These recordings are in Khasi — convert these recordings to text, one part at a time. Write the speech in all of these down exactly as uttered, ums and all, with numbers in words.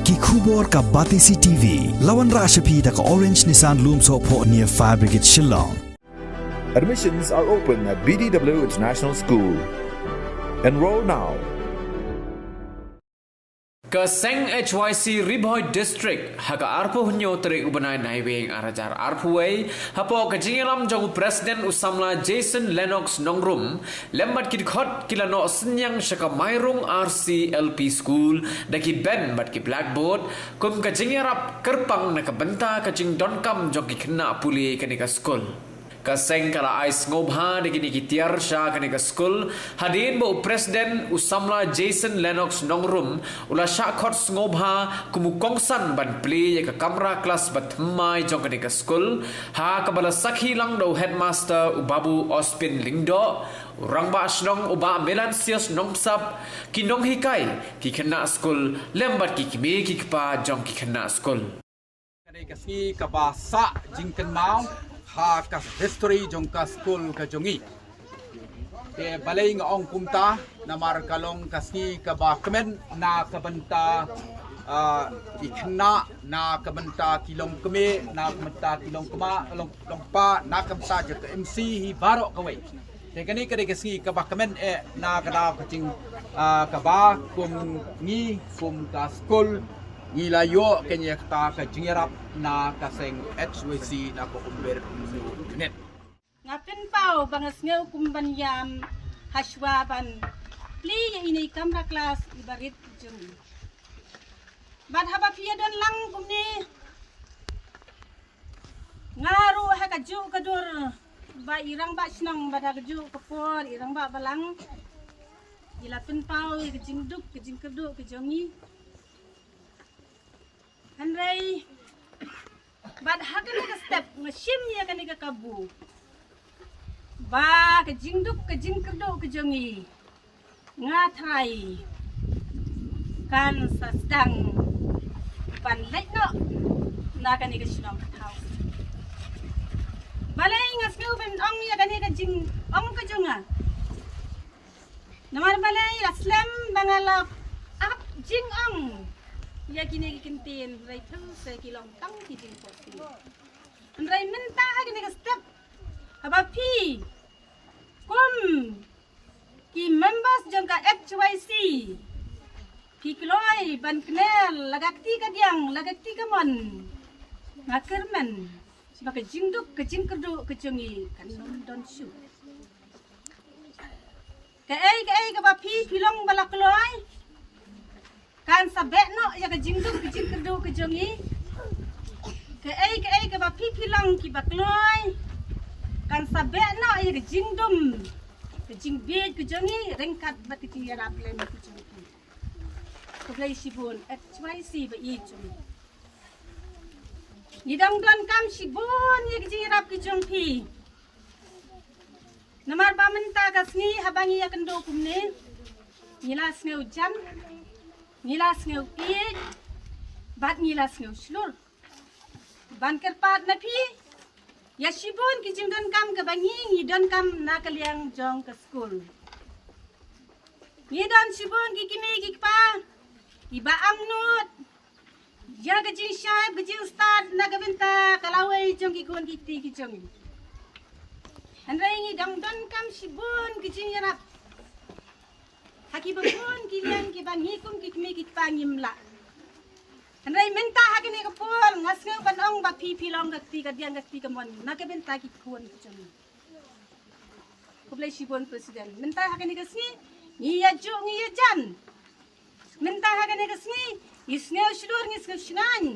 Ki khubor ka Batesi T V. La wanrah sha phi da ka Orange Nissan Lumsohphoh near Fire Brigade Shillong. Admissions are open at B D W International School. Enroll now. Ka seng H Y C Ri Bhoi District ha ka arphew hynñiew tarik u bnai Naiwieng ar hajar arphew wei, hapoh ka jingïalam jong u President u samla Jason Lennox Nongrum, lem bad ki dkhot ki la noh synñiang sha ka Mairung R C L P School da ki bench bad ki blackboard kum ka jingïarap kyrpang na ka bynta ka jingdonkam jong ki khynnah pule kane ka skul. Ka seng ka la ai sngewbha da kine ki tiar sha kane ka skul hadien ba u President u samla Jason Lennox Nongrum u la shah khot sngewbha kum u kongsan ban plie ïa ka kamra klas ba thymmai jong kane ka skul, ha kaba la sakhi lang da u headmaster u Babu Ospin Lyngdoh, u rangbah shnong u Bah Melansius Nongpsap, ki nonghikai, ki khynnah skul lem bad ki kmie ki kpa jong ki khynnah skul. Ka dei ka sngi kaba sah jingkynmaw ha ka history jong ka skul ka jong ngi. Te balei nga ong kumta, namar ka long ka sngi kaba kmen na ka bynta, ah, ki khynnah, na ka bynta ki longkmie, na ka bynta ki longkmie, long, longkpa, na ka bynta jong ka M C hi baroh kawei. Te kane ka dei ka sngi kaba kmen eh na ka daw ka jing, ah, kaba kum ngi kum ka skul ngi la ïoh kane kata ka jingïarap na ka seng H Y C na ka Umber Umnu Unit. Nga pynpaw ba nga sngew kum ban ïam hashwa ban plie ïa ine i kamra klas iba rit jong ngi. Bad haba phi ïa don lang kumne, nga ruh ha kajuh ka dur ba i rangbah shnong bad ha kajuh ka por i rangbah balang i la pynpaw ïa ka jingduk ka jingkyrduh ka jong ngi. Hynrei bad ha kane ka step nga shim ïa kane ka kabu ba ka jingduk ka jingkyrduh ka jong ngi, nga trai kan sa sdang ban leit noh na kane ka shnong ka thaw. Balei nga sngew ban ong ïa kane ka jingong ka jong nga? Namar balei la slem ba nga la ap jingong ïa kine ki kyntien, hynrei pynse ki long tang ki jingphohsniew. Hynrei mynta ha kine ki step haba phi kum ki members jong ka H Y C phi kloi ban kner la ka kti ka diang la ka kti ka mon, nga kyrmen ba ka jingduk ka jingkyrduh ka jong ngi kan ym don shuh. Kaei kaei kaba phi phi long ba la kloi kan sa beh noh ïa ka jingduk ka jingkyrduh ka jong ngi. Kaei kaei kaba phi phi long kiba kloi kan sa beh noh ïa ka jingdum ka jingbieit ka jong ngi ryngkat bad ka jingïarap lem ka jong ngi. Khublei shibun H Y C ba i jong ngi. Ngi dang donkam shibun ïa ka jingïarap ka jong phi. Namar ba mynta ka sngi haba ngi ïakynduh kumne, ngi la sngew jan, ngi la sngew ïeit bad ngi la sngew shlur ban kyrpad na phi ïa shibun ki jingdonkam kaba ngi ngi donkam na ka liang jong ka skul. Ngi don shibun ki kmie ki kpa kiba angnud ïa ka jingshai ka jingstad na ka bynta ka lawei jong ki khun ki kti ki jong ngi. Hynrei ngi dang donkam shibun ki jingïarap ha kiba bun ki liang kiba ngi kum ki kmie ki kpa ngim lah. Hynrei mynta ha kane ka por nga sngew ban ong ba phi phi long ka kti ka diang ka kti ka mon na ka bynta ki khun ki jong ngi. Khublei shibun President. Mynta ha kane ka sngi ngi ïa juh ngi ïa jan. Mynta ha kane ka sngi ngi sngew shlur ngi sngew shngaiñ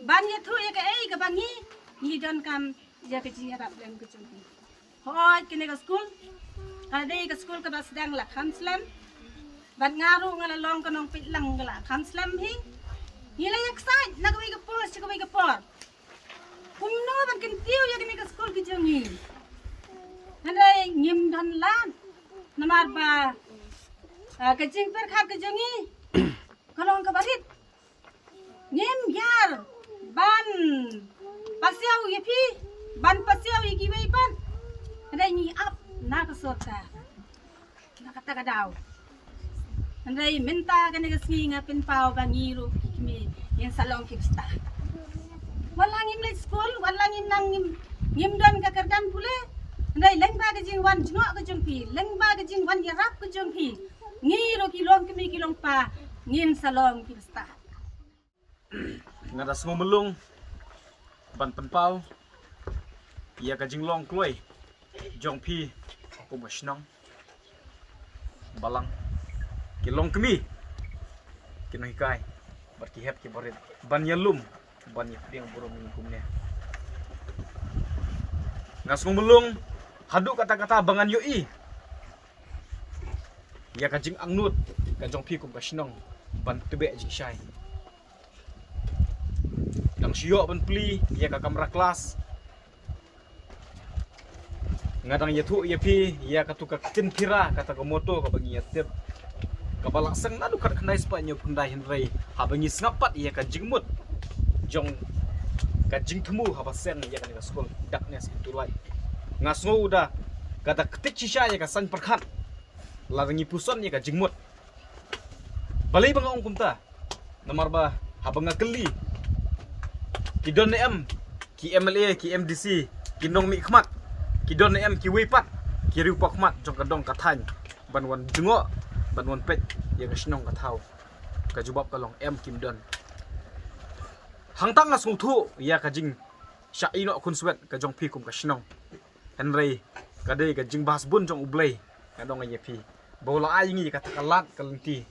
ban ïathuh ïa kaei kaba ngi ngi donkam ïa ka jingïarap lem ka jong phi. Hooid kane ka skul ka dei ka skul kaba sdang la kham slem. Bad nga ruh nga la long ka nongpeit lang ka la kham slem hi. Ngi la ïa ksaid na kawei ka por sha kawei ka por. Kumno ban kyntiew ïa kane ka skul ka jong ngi. Hynrei ngim don lad namar ba, ah, ka jingpyrkhat ka jong ngi ka long kaba rit. Ngim ïar ban pasiaw ïa phi ban pasiaw ïa kiwei pat. Hynrei ngi ap na ka sorkar na kata ka daw. Hynrei mynta kane ka sngi nga pynpaw ba ngi ruh ki kmie ngin sa long ki bastad. Wat la ngim leit skul, wat la ngim nang ngim, ngim don ka kyrdan pule. Hynrei lyngba ka jingwan jngoh ka jong phi, lyngba ka jingwan ïarap ka jong phi, ngi ruh ki long kmie ki long kpa ngin sa long ki bastad. Nga da sngew mlung ban pynpaw ïa ka jinglong kloi jong phi kum ka shnong Balang, ki long kmie, ki nonghikai bad ki hep ki barit ban ïalum, ban ïa pdiang burom ïa kumne. Nga sngew mlung haduh katta katta ba ngan ïohi ïa ka jingangnud ka jong phi kum ka shnong ban tbeh jingshai. Dang shu ïoh ban plie ïa ka kamra klas, nga dang ïathuh ïa phi ïa katu ka ktien Pira, kata ka motto kaba ngi ïa tip, kaba la seng naduh khatkhyndai spah hynñiewphew khyndai, hynrei haba ngi sngap pat ïa ka jingmut jong ka jingthmu haba seng ïa kane ka skul, darkness into light, nga sngew da ka da ktik shisha ïa ka saiñ pyrkhat lada ngi puson ïa ka jingmut. Balei ba nga ong kumta? Namar ba haba nga kylli, ki don ne em ki M L A, ki M D C, ki nongmihkhmat, ki don ne em kiwei pat ki riewpawkhmat jong ka dong ka thaiñ ban wan jngoh, ban wan peit ïa ka shnong ka thaw? Ka jubab ka long em, kim don. Hangta nga sngewthuh ïa ka jingshah ïehnoh khunswet ka jong phi kum ka shnong, hynrei ka dei ka jingbha sbun jong U Blei, nga ong ïa phi, ba u la ai ïa ngi ïa kata ka lad ka lynti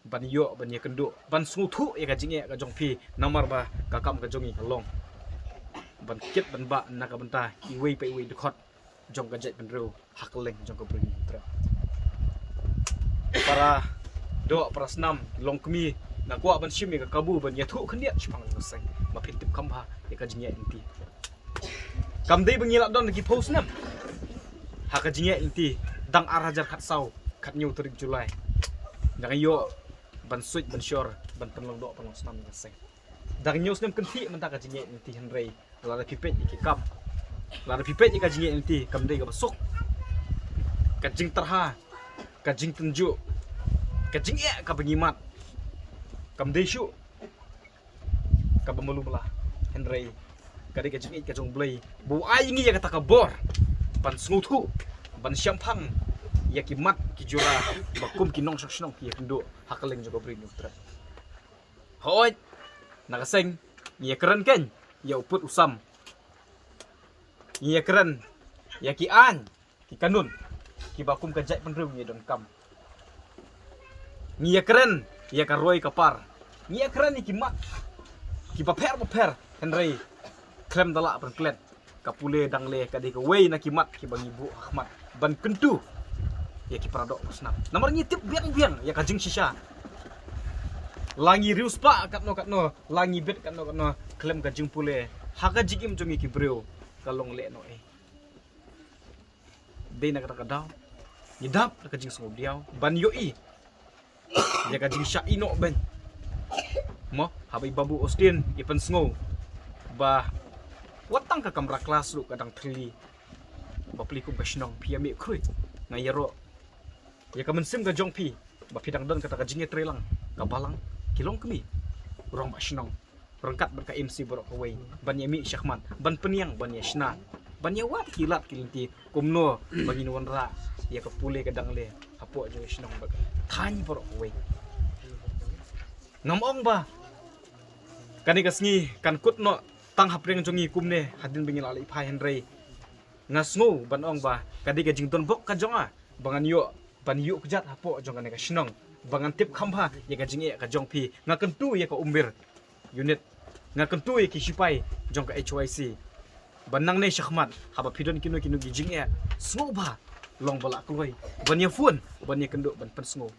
ban ïoh, ban ïakynduh, ban sngewthuh ïa ka jingeh ka jong phi, namar ba ka kam ka jong ngi ka long ban kit ban bah na ka bynta iwei pa iwei dkhot jong ka jaitbynriew ha kylleng jong ka Bri Hynñiewtrep. Para doh, para snam, longkmie, nga kwah ban shim ïa ka kabu ban ïathuh khyndiat shaphang jong ka seng ba phin tip kham bha ïa ka jingeh lynti. Kam dei ba ngi la don ki phew snem ha ka jingeh lynti, dang ar hajar khatsaw, khathynñiew tarik July, dang ïoh ban suit ban shor ban pynlong doh pynlong snam ïa ka seng. Dang hynñiew snem kynthih mynta ka jingeh lynti, hynrei lada phi peit ïa ki kam, lada phi peit ïa ka jingeh lynti, kam dei kaba suk. Ka jingtyrha, ka jingtynjuh, ka jingeh kaba ngi mad, kam dei shuh kaba malu mala, hynrei ka dei ka jingïeit ka jong U Blei ba u ai ïa ngi ïa kata ka bor ban sngewthuh, ban shemphang ïa ki mat ki jura ba kum ki nongshong shnong ki ïakynduh ha kylleng jong ka Bri Hynñiewtrep. Hooid, na ka seng ngi ïakren keiñ ïa u pud u sam, ngi ïakren ïa ki aiñ ki kanun kiba kum ka jaitbynriew ngi donkam. Ngi ïakren ïa ka roi ka par, ngi ïakren ïa ki mat kiba pher ba pher, hynrei khlem da lah ban klet, ka pule dangle ka dei kawei na ki mat kiba ngi buh ha khmat ban kyntu ïa ki para doh para snam. Namar ngi tip biang biang ïa ka jingshisha. La ngi riewspah katno katno, la ngi bit katno katno, khlem ka jingpule ha ka jingim jong ngi ki briew, ka long lehnohei. Dei na kata ka daw ngi dap da ka jingsngewdiaw ban ïohi ïa ka jingshah ïehnoh beiñ. Mo, haba i Babu Austin i pynsngew ba wat tang ka kamra klas ruh ka dang thylli, ba plie kum ka shnong, phi ïa mih khrui. Nga ïaroh ïa ka mynsiem ka jong phi ba phi dang don kata ka jingïatreilang, ka balang, ki longkmie, rangbah shnong, ryngkat bad ka M C baroh kawei, ban ïa mih shakhmat, ban pynïeng, ban ïa shna, ban ïa wad ki lad ki lynti kumno ba ngin wanrah ïa ka pule ka dangle hapoh jong ka shnong bad ka thaiñ baroh kawei. Ngam ong ba kane ka sngi kan kut noh tang hapdeng jong ngi kumne hadien ba ngi la leit phai, hynrei nga sngew ban ong ba ka dei ka jingdonbok ka jong nga ba ngan ïoh ban ïuh kjat hapoh jong kane ka shnong, ba ngan tip kham bha ïa ka jingeh ka jong phi. Nga kyntu ïa ka Umbir Unit, nga kyntu ïa ki shipai jong ka H Y C ba nangne shakhmat haba phi don kino kino ki jingeh, sngewbha long ba lah kloi ban ïa phone, ban ïa kynduh, ban pynsngew.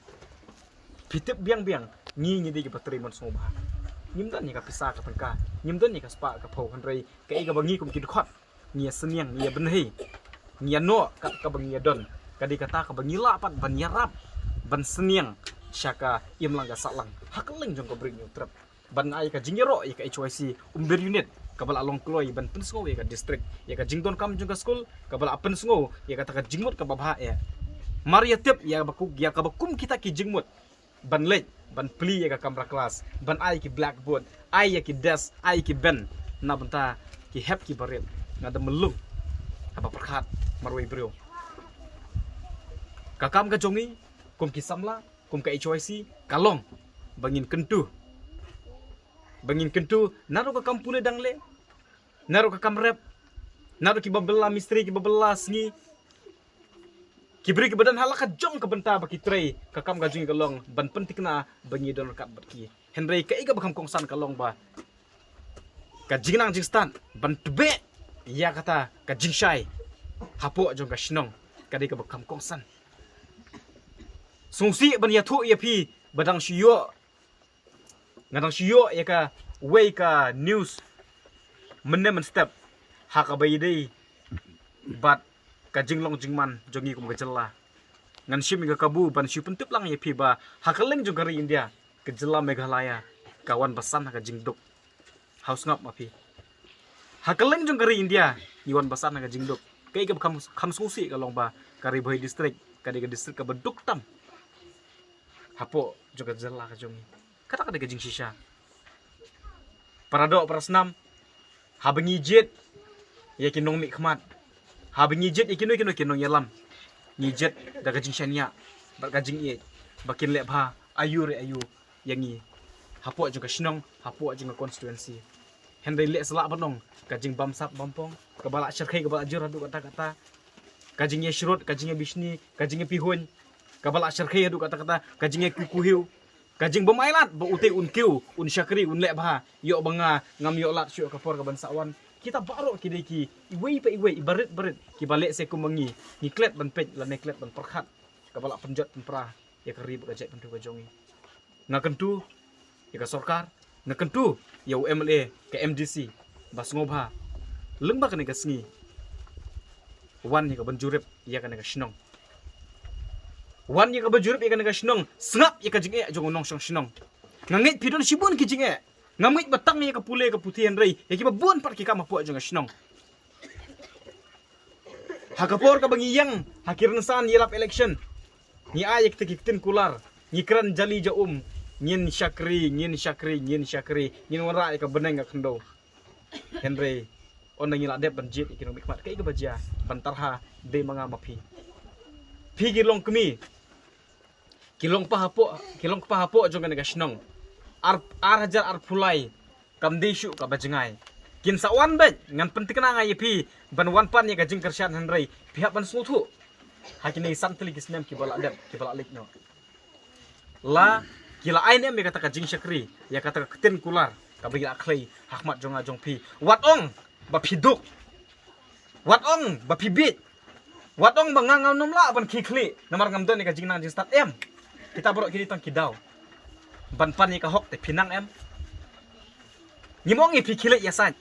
Phi tip biang biang ngi, ngi dei kiba trei mon sngewbha. Ngim don ïa ka pisa ka tyngka, ngim don ïa ka spah ka phew, hynrei kaei kaba ngi kum ki dkhot ngi ïa sniang, ngi ïa bynhei, ngi ïa noh kat kaba ngi ïa don, ka dei kata kaba ngi lah pat ban ïarap, ban sniang sha ka imlang ka sahlang ha kylleng jong ka Bri Hynñiewtrep. Ban ai ka jingïaroh ïa ka H Y C Umbir Unit kaba la long kloi ban pynsngew ïa ka district ïa ka jingdonkam jong ka skul, kaba la pynsngew ïa kata ka jingmut kaba bha eh. Mar ïa tip ïa ba ku ïa kaba kum kita ki jingmut ban leit ban plie ïa ka kamra klas, ban ai ki blackboard, ai ïa ki desk, ai ïa ki bench na bynta ki hep ki barit. Nga da mlung haba pyrkhat marwei briew. Ka kam ka jong ngi kum ki samla, kum ka H Y C ka long ba ngin kyntu, ba ngin kyntu naduh ka kam pule dang leh, naduh ka kam rep, naduh kiba bylla mistri, kiba bylla sngi, ki briew kiba don ha la ka jong ka bynta ba ki trei. Ka kam ka jong ngi ka long ban pynthikna ba ngi don ryngkat bad ki. Hynrei kaei kaba kham kongsan ka long ba ka jingnang jingstad ban tbeh ïa kata ka jingshai hapoh jong ka shnong ka dei kaba kham kongsan. Sngewsih ban ïathuh ïa phi ba dang shu ïoh nga dang shu ïoh ïa kawei ka news mynne mynstep ha kaba ïadei bad ka jinglong jingman jong ngi kum ka jylla. Ngan shim ïa ka kabu ban shu pyntip lang ïa phi ba ha kylleng jong ka ri India, ka jylla Meghalaya ka wan ba san ha ka jingduk. Haw sngap ma phi. Ha kylleng jong ka ri India ngi wan ba san ha ka jingduk. Kaei kaba kham, kham sngewsih ka long ba ka Ri Bhoi District ka dei ka district kaba duk tam hapoh jong ka jylla ka jong ngi. Kata ka dei ka jingshisha. Para doh para snam, haba ngi jied ïa ki nongmihkhmat, haba ngi jied ïa kino kino ki nongïalam, ngi jied da ka jingshaniah bad ka jingïeit ba kin leh bha aïu re aïu ïa ngi hapoh jong ka shnong, hapoh jong ka constituency. Hynrei leh sa lah ban ong ka jingbamsap bampong, kaba la shyrkhei kaba la jur haduh katta katta, ka jingïashrut, ka jingïabishni, ka jingïapihuiñ, kaba la shyrkhei haduh katta katta, ka jingïakukuhiew, ka jingbym ailad ba utei un kiew, un shakri, un leh bha, ïoh ba nga ngam ïoh lad shuh ka por kaban sa wan. Kita baroh ki dei ki iwei pa iwei, i barit barit kiba leh se kum ma ngi, ngi klet ban peit lane klet ban pyrkhat kaba la pynjot pynpra ïa ka ri bad ka jaitbynriew ka jong ngi. Nga kyntu ïa ka sorkar, nga kyntu ïa u M L A, ka M D C, ba sngewbha lyngba kane ka sngi wan ïa ka ban jurip ïa kane ka shnong. Wan ïa ka ban jurip ïa kane ka shnong, sngap ïa ka jingeh jong u nongshong shnong. Nga ngeit phi don shibun ki jingeh. Ngam ngeit ba tang ïa ka pule ka puthi hynrei ïa kiba bun pat ki kam hapoh jong ka shnong. Ha ka por kaba ngi ïeng ha ki rynsan ïalap election, ngi ai ïa kita ki ktien kular, ngi kren jali ja um, ngin shakri, ngin shakri, ngin shakri, ngin wanrah ïa ka bneng ka khyndew. Hynrei ynda ngi la dep ban jied ïa ki nongmihkhmat, kaei kaba jia? Ban tarha dei ma nga ma phi. Phi ki longkmie, ki longkpa hapoh, ki longkpa hapoh jong kane ka shnong. Ar, ar hajar arphew lai kam dei shuh kaba jngai. Kin sa wan beit, ngan pynthikna nga ïa phi ban wan pan ïa ka jingkyrshan hynrei phi hap ban sngewthuh. Ha kine san tylli ki snem kiba la dep, kiba la leit noh, la ki la ai ne em ïa kata ka jingshakri, ïa kata ka ktien kular kaba ki la khlei ha khmat jong nga jong phi? Wat ong ba phi duk, wat ong ba phi bieit, wat ong ba nga ngam nym lah ban khie khlieh namar ngam don ïa ka jingnang jingstad, em. Kita baroh ki dei tang ki daw ban pan ïa ka hok, te phi nang, em. Ngim ong ïa phi khie leit ïasaid,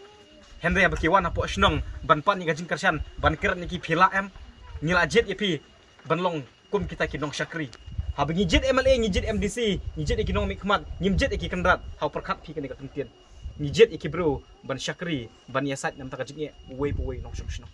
hynrei haba ki wan hapoh shnong ban pan ïa ka jingkyrshan, ban kren ïa ki, phi lah, em? Ngi la jied ïa phi ban long kum kita ki nongshakri. Haba ngi jied M L A, ngi jied M D C, ngi jied ïa ki nongmihkhmat, ngim jied ïa ki kynrad. Haw pyrkhat phi kane ka kyntien. Ngi jied ïa ki briew ban shakri, ban ïasaid na bynta ka jingeh uwei pa uwei u nongshong shnong.